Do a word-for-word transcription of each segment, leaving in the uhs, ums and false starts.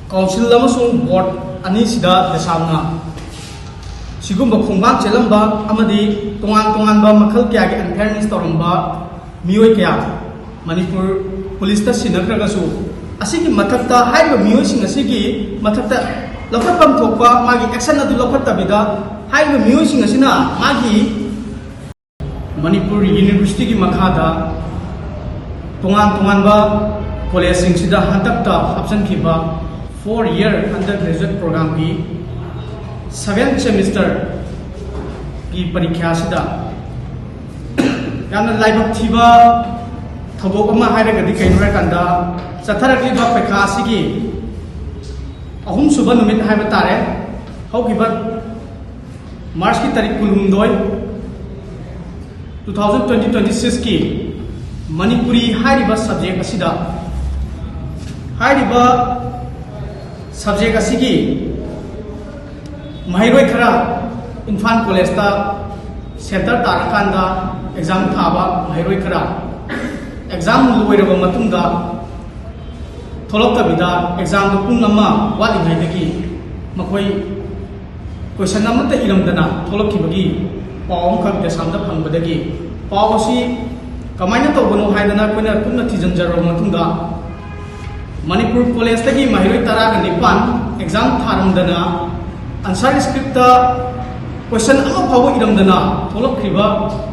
Council ꯑꯃꯁꯨꯡ ꯕꯣꯔꯗ ꯑꯅꯤꯁꯤꯗ ꯗꯦꯁꯥꯝꯅ ꯁꯤꯒꯨꯝꯕ ꯈꯣꯡꯕꯥꯛ ꯆꯦꯜꯂꯝꯕ ꯑꯃꯗꯤ ꯇꯣꯉꯥꯟ ꯇꯣꯉꯥꯟꯕ ꯃꯈꯜ ꯀꯌꯥꯒꯤ ꯑꯟꯐꯤꯌꯔꯅꯦꯁ ꯇꯧꯔꯝꯕ ꯃꯤꯑꯣꯏ ꯀꯌꯥ ꯃꯅꯤꯄꯨꯔ ꯄꯨꯂꯤꯁꯇ ꯁꯤꯟꯅꯈ꯭ꯔꯒꯁꯨ, ꯑꯁꯤꯒꯤ ꯃꯊꯛꯇ ꯍꯥꯏꯔꯤꯕ ꯃꯤꯑꯣꯏꯁꯤꯡ ꯑꯁꯤꯒꯤ ꯃꯊꯛꯇ ꯂꯧꯈꯠꯐꯝ ꯊꯣꯛꯄ ꯃꯥꯒꯤ ꯑꯦꯛꯁꯟ ꯑꯗꯨ ꯂꯧꯈꯠꯇꯕꯤꯗ, ꯍꯥꯏꯔꯤꯕ ꯃꯤꯑꯣꯏꯁꯤꯡ ꯑꯁꯤꯅ ꯃꯥꯒꯤ ꯃꯅꯤꯄꯨꯔ ꯌꯨꯅꯤꯚꯔꯁꯤꯇꯤꯒꯤ ꯃꯈꯥꯗ ꯇꯣꯉꯥꯟ ꯇꯣꯉꯥꯟꯕ ꯀꯣꯂꯦꯖꯁꯤꯡꯁꯤꯗ ꯍꯟꯗꯛꯇ ꯍꯥꯞꯆꯤꯟꯈꯤꯕ four year undergraduate programꯒꯤ seventh semesterꯒꯤ ꯄꯔꯤꯈ꯭ꯌꯥꯁꯤꯗ ꯌꯥꯝꯅ ꯂꯥꯏꯕꯛ ꯊꯤꯕ ꯊꯧꯗꯣꯛ ꯑꯃ ꯍꯥꯏꯔꯒꯗꯤ ꯀꯩꯅꯣ ꯍꯥꯏꯔꯀꯥꯟꯗ, ꯆꯠꯊꯔꯛꯂꯤꯕ ꯄꯩꯈꯥ ꯑꯁꯤꯒꯤ ꯑꯍꯨꯝꯁꯨꯕ ꯅꯨꯃꯤꯠ ꯍꯥꯏꯕ ꯇꯥꯔꯦ, ꯍꯧꯈꯤꯕ ꯃꯥꯔꯆꯀꯤ ꯇꯥꯔꯤꯛ ꯀꯨꯟꯍꯨꯝꯗꯣꯏ, two thousand twenty twenty sixꯀꯤ Manipuri ꯍꯥꯏꯔꯤꯕ ꯁꯕꯖꯦꯛ ꯑꯁꯤꯗ, ꯍꯥꯏꯔꯤꯕ ꯁꯕꯖꯦꯛ ꯑꯁꯤꯒꯤ ꯃꯍꯩꯔꯣꯏ ꯈꯔ ꯏꯝꯐꯥꯜ ꯀꯣꯂꯦꯖꯇ ꯁꯦꯟꯇꯔ ꯇꯥꯔꯀꯥꯟꯗ ꯑꯦꯛꯖꯥꯝ ꯊꯥꯕ ꯃꯍꯩꯔꯣꯏ ꯈꯔ ꯑꯦꯛꯖꯥꯝ ꯂꯣꯏꯔꯕ ꯃꯇꯨꯡꯗ ꯊꯣꯛꯂꯛꯇꯕꯤꯗ, ꯑꯦꯛꯖꯥꯝꯗꯣ ꯄꯨꯡ ꯑꯃ ꯋꯥꯠꯂꯤꯉꯩꯗꯒꯤ ꯃꯈꯣꯏ ꯀꯣꯏꯁꯟ ꯑꯃꯠꯇ ꯏꯔꯝꯗꯅ ꯊꯣꯛꯂꯛꯈꯤꯕꯒꯤ ꯄꯥꯎ ꯑꯃꯈꯛ ꯗꯦꯁꯥꯝꯗ ꯐꯪꯕꯗꯒꯤ, ꯄꯥꯎ ꯑꯁꯤ ꯀꯃꯥꯏꯅ ꯇꯧꯕꯅꯣ ꯍꯥꯏꯗꯅ ꯑꯩꯈꯣꯏꯅ ꯀꯨꯞꯅ ꯊꯤꯖꯤꯟꯖꯔꯕ ꯃꯇꯨꯡꯗ, ꯃꯅꯤꯄꯨꯔ ꯀꯣꯂꯦꯖꯇꯒꯤ ꯃꯍꯩꯔꯣꯏ ꯇꯔꯥꯒ ꯅꯤꯄꯥꯟ ꯑꯦꯛꯖꯥꯝ ꯊꯥꯔꯝꯗꯅ, ꯑꯟꯁꯔ ꯁ꯭ꯀ꯭ꯔꯤꯞꯇ ꯀꯣꯏꯁꯟ ꯑꯃ ꯐꯥꯎꯕ ꯏꯔꯝꯗꯅ ꯊꯣꯛꯂꯛꯈ꯭ꯔꯤꯕ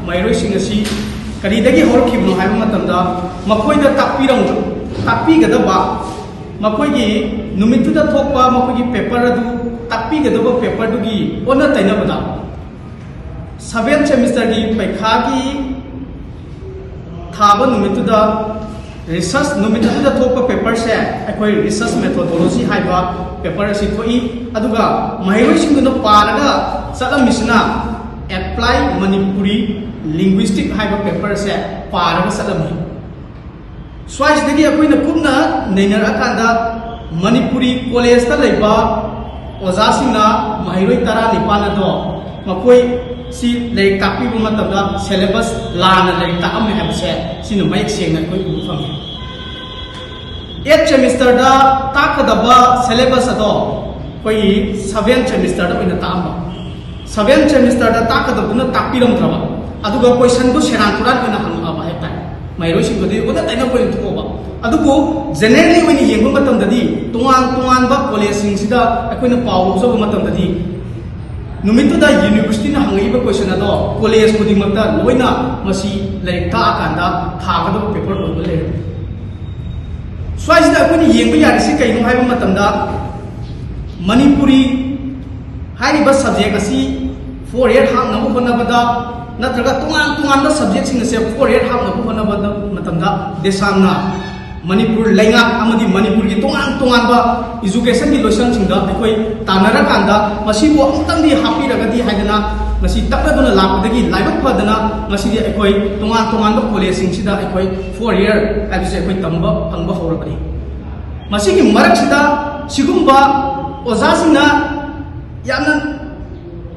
ꯃꯍꯩꯔꯣꯏꯁꯤꯡ ꯑꯁꯤ ꯀꯔꯤꯗꯒꯤ ꯍꯧꯔꯛꯈꯤꯕꯅꯣ ꯍꯥꯏꯕ ꯃꯇꯝꯗ, ꯃꯈꯣꯏꯗ ꯇꯥꯛꯄꯤꯔꯝ-, ꯇꯥꯛꯄꯤꯒꯗꯕ, ꯃꯈꯣꯏꯒꯤ ꯅꯨꯃꯤꯠꯇꯨꯗ ꯊꯣꯛꯄ ꯃꯈꯣꯏꯒꯤ ꯄꯦꯄꯔ ꯑꯗꯨ ꯇꯥꯛꯄꯤꯒꯗꯕ ꯄꯦꯄꯔꯗꯨꯒꯤ ꯑꯣꯟꯅ ꯇꯩꯅꯕꯗ, seventh semesterꯒꯤ ꯄꯩꯈꯥꯒꯤ ꯊꯥꯕ ꯅꯨꯃꯤꯠꯇꯨꯗ, ꯔꯤꯁꯔꯁ ꯅꯨꯃꯤꯠ ꯑꯗꯨꯗ ꯊꯣꯛꯄ ꯄꯦꯄꯔꯁꯦ ꯑꯩꯈꯣꯏ ꯔꯤꯁꯔꯁ ꯃꯦꯊꯣꯗꯣꯂꯣꯖꯤ ꯍꯥꯏꯕ ꯄꯦꯄꯔ ꯑꯁꯤ ꯊꯣꯛꯏ꯫ ꯑꯗꯨꯒ ꯃꯍꯩꯔꯣꯏꯁꯤꯡꯗꯨꯅ ꯄꯥꯔꯒ ꯆꯠꯂꯝꯃꯤꯁꯤꯅ ꯑꯦꯄ꯭ꯂꯥꯏ ꯃꯅꯤꯄꯨꯔꯤ ꯂꯤꯡꯒ꯭ꯋꯤꯁꯇꯤꯛ ꯍꯥꯏꯕ ꯄꯦꯄꯔꯁꯦ ꯄꯥꯔꯒ ꯆꯠꯂꯝꯃꯤ꯫ ꯁ꯭ꯋꯥꯏꯁꯤꯗꯒꯤ ꯑꯩꯈꯣꯏꯅ ꯀꯨꯞꯅ ꯅꯩꯅꯔꯛꯑꯀꯥꯟꯗ, ꯃꯅꯤꯄꯨꯔꯤ ꯀꯣꯂꯦꯖꯇ ꯂꯩꯕ ꯑꯣꯖꯥꯁꯤꯡꯅ ꯃꯍꯩꯔꯣꯏ ꯇꯔꯥꯅꯤꯄꯥꯟ ꯑꯗꯣ ꯃꯈꯣꯏ ꯁꯤ ꯂꯥꯏꯔꯤꯛ ꯇꯥꯛꯄꯤꯕ ꯃꯇꯝꯗ ꯁꯦꯂꯦꯕꯁ ꯂꯥꯟꯅ ꯂꯥꯏꯔꯤꯛ ꯇꯥꯛꯑꯝꯃꯦ ꯍꯥꯏꯕꯁꯦ ꯁꯤꯅ ꯃꯌꯦꯛ ꯁꯦꯡꯅ ꯑꯩꯈꯣꯏ ꯎꯕ ꯐꯪꯉꯤ꯫ ꯑꯦꯠ ꯁꯦꯃꯤꯁꯇꯔꯗ ꯇꯥꯛꯀꯗꯕ ꯁꯦꯂꯦꯕꯁ ꯑꯗꯣ ꯑꯩꯈꯣꯏꯒꯤ ꯁꯚꯦꯟ ꯁꯦꯃꯤꯁꯇꯔꯗ ꯑꯣꯏꯅ ꯇꯥꯛꯑꯝꯕ, ꯁꯚꯦꯟ ꯁꯦꯃꯤꯁꯇꯔꯗ ꯇꯥꯛꯀꯗꯕꯗꯨꯅ ꯇꯥꯛꯄꯤꯔꯝꯗ꯭ꯔꯕ, ꯑꯗꯨꯒ ꯀꯣꯏꯁꯟꯗꯣ ꯁꯦꯔꯥꯟ ꯇꯨꯔꯥꯟ ꯑꯣꯏꯅ ꯍꯪꯉꯛꯑꯕ ꯍꯥꯏꯇꯥꯔꯦ꯫ ꯃꯍꯩꯔꯣꯏꯁꯤꯡꯗꯨꯗꯤ ꯑꯣꯟꯅ ꯇꯩꯅꯕ ꯑꯣꯏꯅ ꯊꯣꯛꯑꯕ꯫ ꯑꯗꯨꯕꯨ ꯖꯦꯅꯦꯔꯦꯜꯂꯤ ꯑꯣꯏꯅ ꯌꯦꯡꯕ ꯃꯇꯝꯗꯗꯤ ꯇꯣꯉꯥꯟ ꯇꯣꯉꯥꯟꯕ ꯀꯣꯂꯦꯖꯁꯤꯡꯁꯤꯗ ꯑꯩꯈꯣꯏꯅ ꯄꯥꯎ ꯂꯧꯖꯕ ꯃꯇꯝꯗꯗꯤ ꯅꯨꯃꯤꯠꯇꯨꯗ ꯌꯨꯅꯤꯚꯔꯁꯤꯇꯤꯅ ꯍꯪꯉꯛꯏꯕ ꯀꯣꯏꯁꯟ ꯑꯗꯣ ꯀꯣꯂꯦꯖ ꯈꯨꯗꯤꯡꯃꯛꯇ ꯂꯣꯏꯅ ꯃꯁꯤ ꯂꯥꯏꯔꯤꯛ ꯇꯥꯛꯑꯀꯥꯟꯗ ꯊꯥꯒꯗꯕ ꯄꯦꯄꯔ ꯑꯣꯏꯕ ꯂꯩꯔꯝꯃꯤ꯫ ꯁ꯭ꯋꯥꯏꯁꯤꯗ ꯑꯩꯈꯣꯏꯅ ꯌꯦꯡꯕ ꯌꯥꯔꯤꯁꯤ ꯀꯩꯅꯣ ꯍꯥꯏꯕ ꯃꯇꯝꯗ, ꯃꯅꯤꯄꯨꯔꯤ ꯍꯥꯏꯔꯤꯕ ꯁꯕꯖꯦꯛ ꯑꯁꯤ ꯐꯣꯔ ꯏꯌꯔ ꯍꯥꯞꯅꯕ ꯍꯣꯠꯅꯕꯗ ꯅꯠꯇ꯭ꯔꯒ ꯇꯣꯉꯥꯟ ꯇꯣꯉꯥꯟꯕ ꯁꯕꯖꯦꯛꯁꯤꯡ ꯑꯁꯦ ꯐꯣꯔ ꯏꯌꯔ ꯍꯥꯞꯅꯕ ꯍꯣꯠꯅꯕꯗ ꯃꯇꯝꯗ ꯗꯦꯁꯥꯝꯅ ꯃꯅꯤꯄꯨꯔ ꯂꯩꯉꯥꯛ ꯑꯃꯗꯤ ꯃꯅꯤꯄꯨꯔꯒꯤ ꯇꯣꯉꯥꯟ ꯇꯣꯉꯥꯟꯕ ꯏꯖꯨꯀꯦꯁꯟꯒꯤ ꯂꯣꯏꯁꯪꯁꯤꯡꯗ ꯑꯩꯈꯣꯏ ꯇꯥꯟꯅꯔꯀꯥꯟꯗ ꯃꯁꯤꯕꯨ ꯑꯃꯨꯛꯇꯪꯗꯤ ꯍꯥꯞꯄꯤꯔꯒꯗꯤ ꯍꯥꯏꯗꯅ ꯉꯁꯤ ꯇꯛꯅꯗꯨꯅ ꯂꯥꯛꯄꯗꯒꯤ ꯂꯥꯏꯕꯛ ꯐꯗꯅ ꯉꯁꯤꯗꯤ ꯑꯩꯈꯣꯏ ꯇꯣꯉꯥꯟ ꯇꯣꯉꯥꯟꯕ ꯀꯣꯂꯦꯖꯁꯤꯡꯁꯤꯗ ꯑꯩꯈꯣꯏ ꯐꯣꯔ ꯏꯌꯔ ꯍꯥꯏꯕꯁꯦ ꯑꯩꯈꯣꯏ ꯇꯝꯕ ꯐꯪꯕ ꯍꯧꯔꯕꯅꯤ꯫ ꯃꯁꯤꯒꯤ ꯃꯔꯛꯁꯤꯗ ꯁꯤꯒꯨꯝꯕ ꯑꯣꯖꯥꯁꯤꯡꯅ ꯌꯥꯝꯅ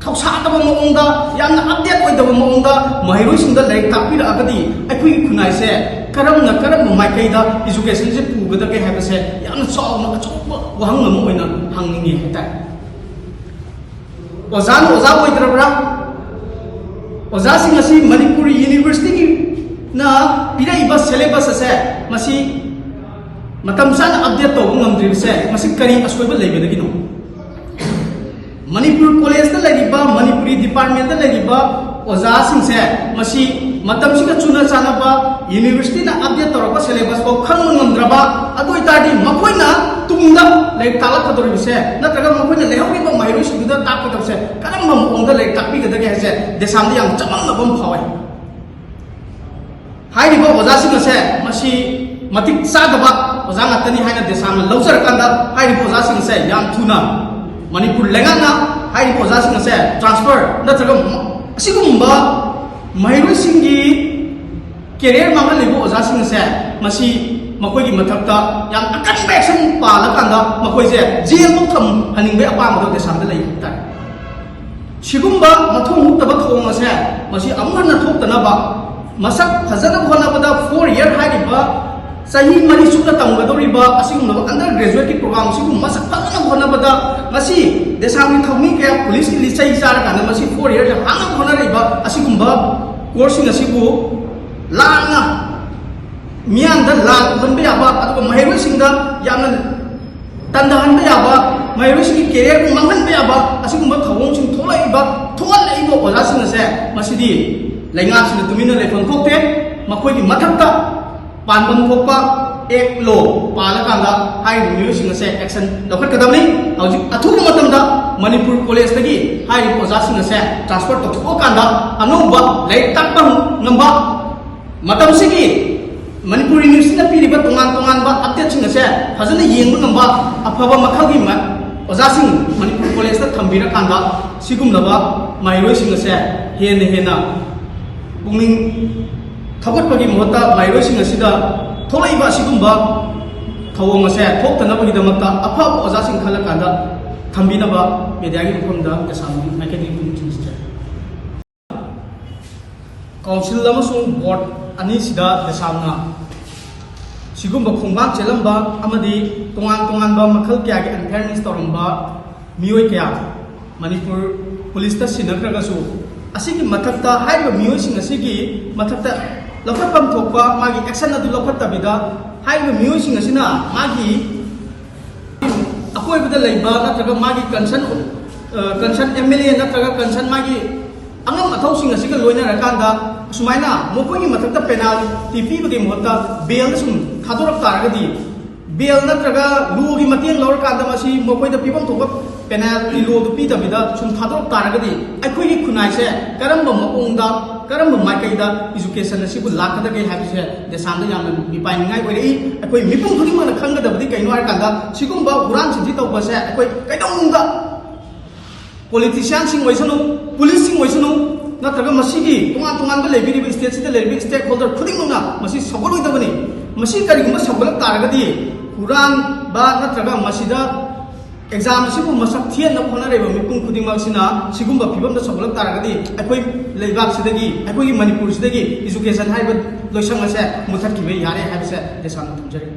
ꯊꯧꯁꯥꯗꯕ ꯃꯑꯣꯡꯗ, ꯌꯥꯝꯅ ꯑꯞꯗꯦꯠ ꯑꯣꯏꯗꯕ ꯃꯑꯣꯡꯗ ꯃꯍꯩꯔꯣꯏꯁꯤꯡꯗ ꯂꯥꯏꯔꯤꯛ ꯇꯥꯛꯄꯤꯔꯛꯑꯒꯗꯤ ꯑꯩꯈꯣꯏꯒꯤ ꯈꯨꯟꯅꯥꯏꯁꯦ ꯀꯔꯝꯅ ꯀꯔꯝꯕ ꯃꯥꯏꯀꯩꯗ ꯏꯖꯨꯀꯦꯁꯟꯁꯦ ꯄꯨꯒꯗꯒꯦ ꯍꯥꯏꯕꯁꯦ ꯌꯥꯝꯅ ꯆꯥꯎꯅ ꯑꯆꯧꯕ ꯋꯥꯍꯪ ꯑꯃ ꯑꯣꯏꯅ ꯍꯪꯅꯤꯡꯉꯤ ꯍꯥꯏꯇꯥꯔꯦ꯫ ꯑꯣꯖꯥꯅ ꯑꯣꯖꯥ ꯑꯣꯏꯗ꯭ꯔꯕ꯭ꯔꯥ? ꯑꯣꯖꯥꯁꯤꯡ ꯑꯁꯤ ꯃꯅꯤꯄꯨꯔ ꯌꯨꯅꯤꯚꯔꯁꯤꯇꯤꯅ ꯄꯤꯔꯛꯏꯕ ꯁꯦꯂꯦꯕꯁ ꯑꯁꯦ ꯃꯁꯤ ꯃꯇꯝ ꯆꯥꯅ ꯑꯞꯗꯦꯠ ꯇꯧꯕ ꯉꯝꯗ꯭ꯔꯤꯕꯁꯦ ꯃꯁꯤ ꯀꯔꯤ ꯑꯁꯣꯏꯕ ꯂꯩꯕꯗꯒꯤꯅꯣ? ꯃꯅꯤꯄꯨꯔ ꯀꯣꯂꯦꯖꯇ ꯂꯩꯔꯤꯕ, ꯃꯅꯤꯄꯨꯔꯤ ꯗꯤꯄꯥꯔꯠꯃꯦꯟꯇ ꯂꯩꯔꯤꯕ ꯑꯣꯖꯥꯁꯤꯡꯁꯦ ꯃꯁꯤ ꯃꯇꯝꯁꯤꯒ ꯆꯨꯅ ꯆꯥꯟꯅꯕ ꯌꯨꯅꯤꯚꯔꯁꯤꯇꯤꯅ ꯑꯞꯗꯦꯠ ꯇꯧꯔꯛꯄ ꯁꯦꯂꯦꯕꯁ ꯐꯥꯎ ꯈꯪꯕ ꯉꯝꯗ꯭ꯔꯕ, ꯑꯗꯨ ꯑꯣꯏꯇꯥꯔꯗꯤ ꯃꯈꯣꯏꯅ ꯇꯨꯡꯗ ꯂꯥꯏꯔꯤꯛ ꯇꯥꯛꯂꯛꯀꯗꯧꯔꯤꯕꯁꯦ ꯅꯠꯇ꯭ꯔꯒ ꯃꯈꯣꯏꯅ ꯂꯩꯍꯧꯔꯤꯕ ꯃꯍꯩꯔꯣꯏꯁꯤꯡꯗꯨꯗ ꯇꯥꯛꯀꯗꯕꯁꯦ ꯀꯔꯝꯕ ꯃꯑꯣꯡꯗ ꯂꯥꯏꯔꯤꯛ ꯇꯥꯛꯄꯤꯒꯗꯒꯦ ꯍꯥꯏꯁꯦ ꯗꯦꯁꯥꯝꯗ ꯌꯥꯝ ꯆꯃꯝꯅꯕ ꯑꯃ ꯐꯥꯎꯋꯦ꯫ ꯍꯥꯏꯔꯤꯕ ꯑꯣꯖꯥꯁꯤꯡ ꯑꯁꯦ ꯃꯁꯤ ꯃꯇꯤꯛ ꯆꯥꯗꯕ ꯑꯣꯖꯥ ꯉꯥꯛꯇꯅꯤ ꯍꯥꯏꯅ ꯗꯦꯁꯥꯝꯅ ꯂꯧꯖꯔꯀꯥꯟꯗ ꯍꯥꯏꯔꯤꯕ ꯑꯣꯖꯥꯁꯤꯡ ꯑꯁꯦ ꯌꯥꯝ ꯊꯨꯅ ꯃꯅꯤꯄꯨꯔ ꯂꯩꯉꯥꯛꯅ ꯍꯥꯏꯔꯤꯕ ꯑꯣꯖꯥꯁꯤꯡ ꯑꯁꯦ ꯇ꯭ꯔꯥꯟꯁꯐꯔ ꯅꯠꯇ꯭ꯔꯒ ꯃ-, ꯑꯁꯤꯒꯨꯝꯕ ꯃꯍꯩꯔꯣꯏꯁꯤꯡꯒꯤ ꯀꯦꯔꯤꯌꯔ ꯃꯥꯡꯍꯜꯂꯤꯕ ꯑꯣꯖꯥꯁꯤꯡ ꯑꯁꯦ ꯃꯁꯤ ꯃꯈꯣꯏꯒꯤ ꯃꯊꯛꯇ ꯌꯥꯝ ꯑꯀꯟꯕ ꯑꯦꯛꯁꯟ ꯄꯥꯜꯂꯀꯥꯟꯗ ꯃꯈꯣꯏꯁꯦ ꯖꯦꯜꯐꯥꯎ ꯊꯝꯍꯟꯅꯤꯡꯕꯒꯤ ꯑꯄꯥꯝꯕꯗꯣ ꯗꯦꯁꯥꯝꯗ ꯂꯩ ꯍꯥꯏꯇꯥꯔꯦ꯫ ꯁꯤꯒꯨꯝꯕ ꯃꯊꯣꯡ ꯍꯨꯛꯇꯕ ꯊꯧꯑꯣꯡ ꯑꯁꯦ ꯃꯁꯤ ꯑꯃꯨꯛ ꯍꯟꯅ ꯊꯣꯛꯇꯅꯕ ꯃꯁꯛ ꯐꯖꯅꯕ ꯍꯣꯠꯅꯕꯗ ꯐꯣꯔ ꯏꯌꯔ ꯍꯥꯏꯔꯤꯕ ꯆꯍꯤ ꯃꯔꯤ ꯆꯨꯞꯅ ꯇꯝꯒꯗꯧꯔꯤꯕ ꯑꯁꯤꯒꯨꯝꯂꯕ under graduate ꯀꯤ program ꯑꯁꯤꯕꯨ ꯃꯁꯛ ꯐꯖꯅ ꯍꯣꯠꯅꯕꯗ, ꯉꯁꯤ ꯗꯦꯁꯥꯝꯒꯤ ꯊꯧꯃꯤ ꯀꯌꯥ police ꯀꯤ ꯂꯤꯆꯩ ꯆꯥꯔꯀꯥꯟꯗ ꯃꯁꯤ four year ꯁꯦ ꯍꯥꯡꯅꯕ ꯍꯣꯠꯅꯔꯛꯏꯕ ꯑꯁꯤꯒꯨꯝꯕ course ꯁꯤꯡ ꯑꯁꯤꯕꯨ ꯂꯥꯟꯅ ꯃꯤꯌꯥꯝꯗ ꯂꯥꯟ ꯎꯍꯟꯕ ꯌꯥꯕ, ꯑꯗꯨꯒ ꯃꯍꯩꯔꯣꯏꯁꯤꯡꯗ ꯌꯥꯝꯅ ꯇꯟꯊꯍꯟꯕ ꯌꯥꯕ, ꯃꯍꯩꯔꯣꯏꯁꯤꯡꯒꯤ career ꯕꯨ ꯃꯥꯡꯍꯟꯕ ꯌꯥꯕ ꯑꯁꯤꯒꯨꯝꯕ ꯊꯧꯑꯣꯡꯁꯤꯡ ꯊꯣꯛꯂꯛꯏꯕ, ꯊꯣꯛꯍꯜꯂꯛꯏꯕ ꯑꯣꯖꯥꯁꯤꯡ ꯑꯁꯦ ꯃꯁꯤꯗꯤ ꯂꯩꯉꯥꯛꯁꯤꯅ ꯇꯨꯃꯤꯟꯅ ꯂꯩꯐꯝ ꯊꯣꯛꯇꯦ꯫ ꯃꯈꯣꯏꯒꯤ ꯃꯊꯛꯇ ꯄꯥꯟꯐꯝ ꯊꯣꯛꯄ act law ꯄꯥꯜꯂꯀꯥꯟꯗ ꯍꯥꯏꯔꯤꯕ ꯃꯤꯑꯣꯏꯁꯤꯡ ꯑꯁꯦ action ꯂꯧꯈꯠꯀꯗꯕꯅꯤ꯫ ꯍꯧꯖꯤꯛ ꯑꯊꯨꯕ ꯃꯇꯝꯗ ꯃꯅꯤꯄꯨꯔ college ꯇꯒꯤ ꯍꯥꯏꯔꯤꯕ ꯑꯣꯖꯥꯁꯤꯡ ꯑꯁꯦ transfer ꯇꯧꯊꯣꯛꯑꯀꯥꯟꯗ ꯑꯅꯧꯕ ꯂꯥꯏꯔꯤꯛ ꯇꯥꯛꯄ ꯉꯝꯕ, ꯃꯇꯝꯁꯤꯒꯤ ꯃꯅꯤꯄꯨꯔ University ꯅ ꯄꯤꯔꯤꯕ ꯇꯣꯉꯥꯟ ꯇꯣꯉꯥꯟꯕ update ꯁꯤꯡ ꯑꯁꯦ ꯐꯖꯅ ꯌꯦꯡꯕ ꯉꯝꯕ ꯑꯐꯕ ꯃꯈꯜꯒꯤ ꯃ-, ꯑꯣꯖꯥꯁꯤꯡ ꯃꯅꯤꯄꯨꯔ college ꯇ ꯊꯝꯕꯤꯔꯀꯥꯟꯗ ꯁꯤꯒꯨꯝꯂꯕ ꯃꯍꯩꯔꯣꯏꯁꯤꯡ ꯑꯁꯦ ꯍꯦꯟꯅ ꯍꯦꯟꯅ ꯄꯨꯛꯅꯤꯡ ꯊꯧꯒꯠꯄꯒꯤ ꯃꯍꯨꯠꯇ ꯃꯍꯩꯔꯣꯏꯁꯤꯡ ꯑꯁꯤꯗ ꯊꯣꯛꯂꯛꯏꯕ ꯑꯁꯤꯒꯨꯝꯕ ꯊꯧꯑꯣꯡ ꯑꯁꯦ ꯊꯣꯛꯇꯅꯕꯒꯤꯗꯃꯛꯇ ꯑꯐꯕ ꯑꯣꯖꯥꯁꯤꯡ ꯈꯜꯂꯀꯥꯟꯗ ꯊꯝꯕꯤꯅꯕ media ꯒꯤ ꯃꯐꯝꯗ ꯀꯩꯁꯥꯝꯊꯣꯡ ꯃꯥꯏꯀꯩꯗꯒꯤ ꯄꯨꯛꯅꯤꯡ ꯆꯤꯡꯁꯤꯟꯖꯔꯤ꯫ Council ꯑꯃꯁꯨꯡ board ꯑꯅꯤꯁꯤꯗ ꯗꯦꯁꯥꯝꯅ ꯁꯤꯒꯨꯝꯕ ꯈꯣꯡꯕꯥꯛ ꯆꯦꯜꯂꯝꯕ ꯑꯃꯗꯤ ꯇꯣꯉꯥꯟ ꯇꯣꯉꯥꯟꯕ ꯃꯈꯜ ꯀꯌꯥꯒꯤ unfairness ꯇꯧꯔꯝꯕ ꯃꯤꯑꯣꯏ ꯀꯌꯥ ꯃꯅꯤꯄꯨꯔ police ꯇ ꯁꯤꯟꯅꯈ꯭ꯔꯒꯁꯨ, ꯑꯁꯤꯒꯤ ꯃꯊꯛꯇ ꯍꯥꯏꯔꯤꯕ ꯃꯤꯑꯣꯏꯁꯤꯡ ꯑꯁꯤꯒꯤ ꯃꯊꯛꯇ ꯂꯧꯈꯠꯐꯝ ꯊꯣꯛꯄ ꯃꯥꯒꯤ action ꯑꯗꯨ ꯂꯧꯈꯠꯇꯕꯤꯗ, ꯍꯥꯏꯔꯤꯕ ꯃꯤꯑꯣꯏꯁꯤꯡ ꯑꯁꯤꯅ ꯃꯥꯒꯤ ꯑꯀꯣꯏꯕꯗ ꯂꯩꯕ ꯅꯠꯇ꯭ꯔꯒ ꯃꯥꯒꯤ concern, ꯑ, concern M L A ꯅꯠꯇ꯭ꯔꯒ concern ꯃꯥꯒꯤ ꯑꯉꯝ ꯑꯊꯧꯁꯤꯡ ꯑꯁꯤꯒ ꯂꯣꯏꯅꯔꯀꯥꯟꯗ ꯑꯁꯨꯃꯥꯏꯅ ꯃꯈꯣꯏꯒꯤ ꯃꯊꯛꯇ penalty ꯄꯤꯕꯒꯤ ꯃꯍꯨꯠꯇ bail ꯗ ꯁꯨꯝ ꯊꯥꯗꯣꯔꯛ ꯇꯥꯔꯒꯗꯤ, bail ꯅꯠꯇ꯭ꯔꯒ law ꯒꯤ ꯃꯇꯦꯡ ꯂꯧꯔꯀꯥꯟꯗ ꯃꯁꯤ ꯃꯈꯣꯏꯗ ꯄꯤꯐꯝ ꯊꯣꯛꯄ penalty law ꯗꯨ ꯄꯤꯗꯕꯤꯗ ꯁꯨꯝ ꯊꯥꯗꯣꯔꯛ ꯇꯥꯔꯒꯗꯤ, ꯑꯩꯈꯣꯏꯒꯤ ꯈꯨꯟꯅꯥꯏꯁꯦ ꯀꯔꯝꯕ ꯃꯑꯣꯡꯗ, ꯀꯔꯝꯕ ꯃꯥꯏꯀꯩꯗ education ꯑꯁꯤꯕꯨ ꯂꯥꯛꯀꯗꯒꯦ ꯍꯥꯏꯕꯁꯦ ꯗꯦꯁꯥꯝꯗ ꯌꯥꯝꯅ ꯃꯤꯄꯥꯏꯅꯤꯡꯉꯥꯏ ꯑꯣꯏꯔꯛꯏ꯫ ꯑꯩꯈꯣꯏ ꯃꯤꯄꯨꯝ ꯈꯨꯗꯤꯡꯃꯛꯅ ꯈꯪꯒꯗꯕꯗꯤ ꯀꯩꯅꯣ ꯍꯥꯏꯔꯀꯥꯟꯗ, ꯁꯤꯒꯨꯝꯕ ꯍꯨꯔꯥꯟ ꯆꯤꯟꯊꯤ ꯇꯧꯕꯁꯦ ꯑꯩꯈꯣꯏ ꯀꯩꯗꯧꯅꯨꯡꯗ politician ꯁꯤꯡ ꯑꯣꯏꯁꯅꯨ, police ꯁꯤꯡ ꯑꯣꯏꯁꯅꯨ, ꯅꯠꯇ꯭ꯔꯒ ꯃꯁꯤꯒꯤ ꯇꯣꯉꯥꯟ ꯇꯣꯉꯥꯟꯕ ꯂꯩꯕꯤꯔꯤꯕ state ꯁꯤꯗ ꯂꯩꯔꯤꯕ stakeholder ꯈꯨꯗꯤꯡꯃꯛꯅ ꯃꯁꯤ ꯁꯧꯒꯠꯂꯣꯏꯗꯕꯅꯤ꯫ ꯃꯁꯤ ꯀꯔꯤꯒꯨꯝꯕ ꯁꯧꯒꯠꯂꯛ ꯇꯥꯔꯒꯗꯤ ꯍꯨꯔꯥꯟꯕ ꯅꯠꯇ꯭ꯔꯒ ꯃꯁꯤꯗ ꯑꯦꯛꯖꯥꯝ ꯑꯁꯤꯕꯨ ꯃꯁꯛ ꯊꯤꯍꯟꯅꯕ ꯍꯣꯠꯅꯔꯤꯕ ꯃꯤꯄꯨꯝ ꯈꯨꯗꯤꯡꯃꯛꯁꯤꯅ ꯁꯤꯒꯨꯝꯕ ꯐꯤꯕꯝꯗ ꯁꯧꯒꯠꯂꯛ ꯇꯥꯔꯒꯗꯤ ꯑꯩꯈꯣꯏ ꯂꯩꯕꯥꯛꯁꯤꯗꯒꯤ, ꯑꯩꯈꯣꯏꯒꯤ ꯃꯅꯤꯄꯨꯔꯁꯤꯗꯒꯤ ꯏꯖꯨꯀꯦꯁꯟ ꯍꯥꯏꯕ ꯂꯣꯏꯁꯪ ꯑꯁꯦ ꯃꯨꯊꯠꯈꯤꯕ ꯌꯥꯔꯦ ꯍꯥꯏꯕꯁꯦ ꯇꯦꯁꯥꯝꯅ ꯊꯝꯖꯔꯤ꯫